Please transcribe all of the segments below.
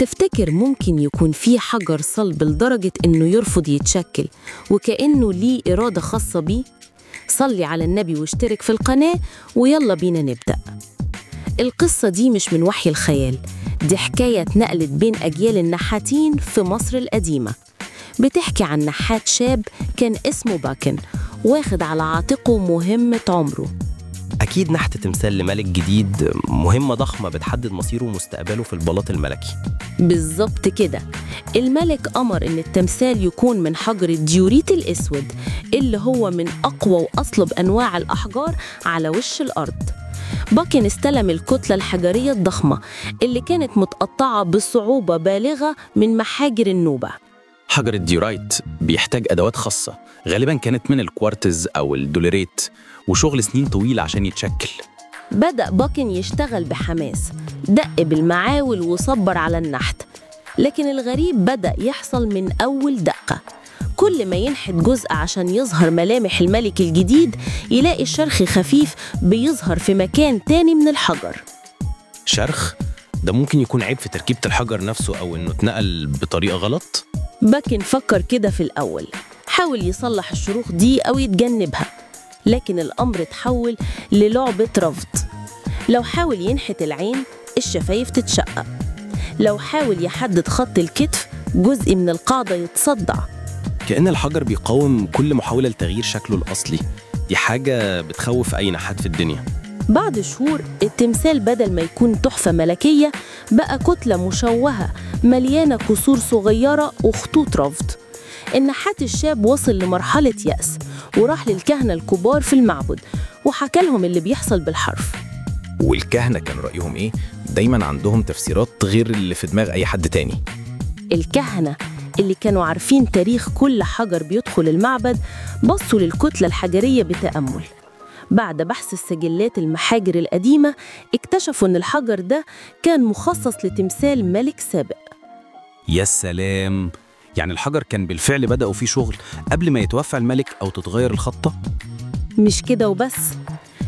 تفتكر ممكن يكون في حجر صلب لدرجة إنه يرفض يتشكل وكأنه ليه إرادة خاصة بيه؟ صلي على النبي واشترك في القناة ويلا بينا نبدأ. القصة دي مش من وحي الخيال، دي حكاية اتنقلت بين أجيال النحاتين في مصر القديمة. بتحكي عن نحات شاب كان اسمه باكن، واخد على عاتقه مهمة عمره. أكيد نحت تمثال لملك جديد، مهمة ضخمة بتحدد مصيره ومستقبله في البلاط الملكي. بالظبط كده، الملك أمر إن التمثال يكون من حجر الديوريت الأسود، اللي هو من أقوى وأصلب أنواع الأحجار على وش الأرض. باكن استلم الكتلة الحجرية الضخمة اللي كانت متقطعة بصعوبة بالغة من محاجر النوبة. حجر الديورايت بيحتاج أدوات خاصة، غالباً كانت من الكوارتز أو الدوليريت، وشغل سنين طويلة عشان يتشكل. بدأ باكن يشتغل بحماس، دق بالمعاول وصبر على النحت، لكن الغريب بدأ يحصل من أول دقة. كل ما ينحت جزء عشان يظهر ملامح الملك الجديد، يلاقي الشرخ خفيف بيظهر في مكان تاني من الحجر. شرخ؟ ده ممكن يكون عيب في تركيبة الحجر نفسه، أو إنه اتنقل بطريقة غلط؟ باكن فكر كده في الأول، حاول يصلح الشروخ دي أو يتجنبها، لكن الأمر اتحول للعبة رفض. لو حاول ينحت العين، الشفايف تتشقق. لو حاول يحدد خط الكتف، جزء من القاعدة يتصدع. كأن الحجر بيقاوم كل محاولة لتغيير شكله الأصلي. دي حاجة بتخوف أي نحات في الدنيا. بعد شهور التمثال بدل ما يكون تحفة ملكية بقى كتلة مشوهة مليانة كسور صغيرة وخطوط رفض. النحات الشاب وصل لمرحلة يأس، وراح للكهنة الكبار في المعبد وحكى لهم اللي بيحصل بالحرف. والكهنة كان رأيهم إيه؟ دايما عندهم تفسيرات غير اللي في دماغ أي حد تاني. الكهنة اللي كانوا عارفين تاريخ كل حجر بيدخل المعبد بصوا للكتلة الحجرية بتأمل. بعد بحث السجلات المحاجر القديمة اكتشفوا إن الحجر ده كان مخصص لتمثال ملك سابق. يا سلام! يعني الحجر كان بالفعل بدأوا فيه شغل قبل ما يتوفى الملك أو تتغير الخطة؟ مش كده وبس،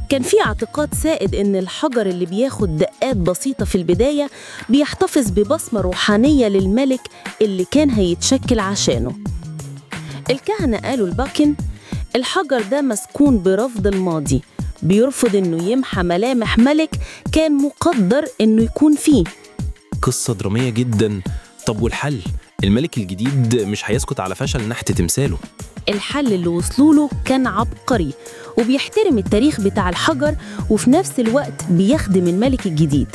كان في اعتقاد سائد إن الحجر اللي بياخد دقات بسيطة في البداية بيحتفظ ببصمة روحانية للملك اللي كان هيتشكل عشانه. الكهنة قالوا لباكن الحجر ده مسكون برفض الماضي، بيرفض إنه يمحى ملامح ملك كان مقدر إنه يكون فيه. قصة درامية جدا. طب والحل؟ الملك الجديد مش هيسكت على فشل نحت تمثاله. الحل اللي وصلوله كان عبقري، وبيحترم التاريخ بتاع الحجر وفي نفس الوقت بيخدم الملك الجديد.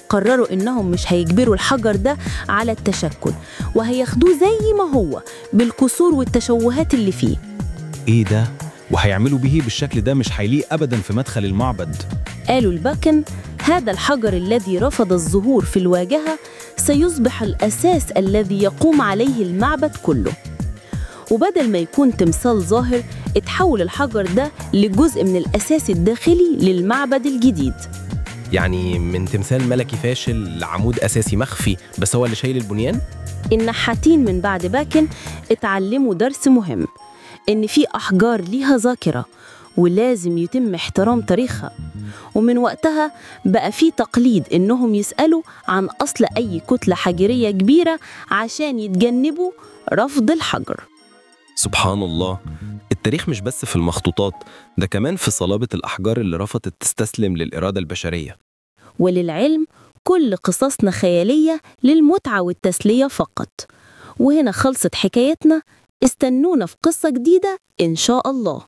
قرروا إنهم مش هيجبروا الحجر ده على التشكل، وهياخدوه زي ما هو بالكسور والتشوهات اللي فيه. إيه ده؟ وهيعملوا به بالشكل ده؟ مش هيليق أبداً في مدخل المعبد. قالوا لباكن هذا الحجر الذي رفض الظهور في الواجهة سيصبح الأساس الذي يقوم عليه المعبد كله. وبدل ما يكون تمثال ظاهر، اتحول الحجر ده لجزء من الأساس الداخلي للمعبد الجديد. يعني من تمثال ملكي فاشل لعمود أساسي مخفي بس هو اللي شايل البنيان؟ النحاتين من بعد باكن اتعلموا درس مهم، إن في أحجار ليها ذاكرة ولازم يتم احترام تاريخها. ومن وقتها بقى في تقليد إنهم يسألوا عن أصل أي كتلة حجرية كبيرة عشان يتجنبوا رفض الحجر. سبحان الله، التاريخ مش بس في المخطوطات، ده كمان في صلابة الأحجار اللي رفضت تستسلم للإرادة البشرية. وللعلم كل قصصنا خيالية للمتعة والتسلية فقط. وهنا خلصت حكايتنا، استنونا في قصة جديدة إن شاء الله.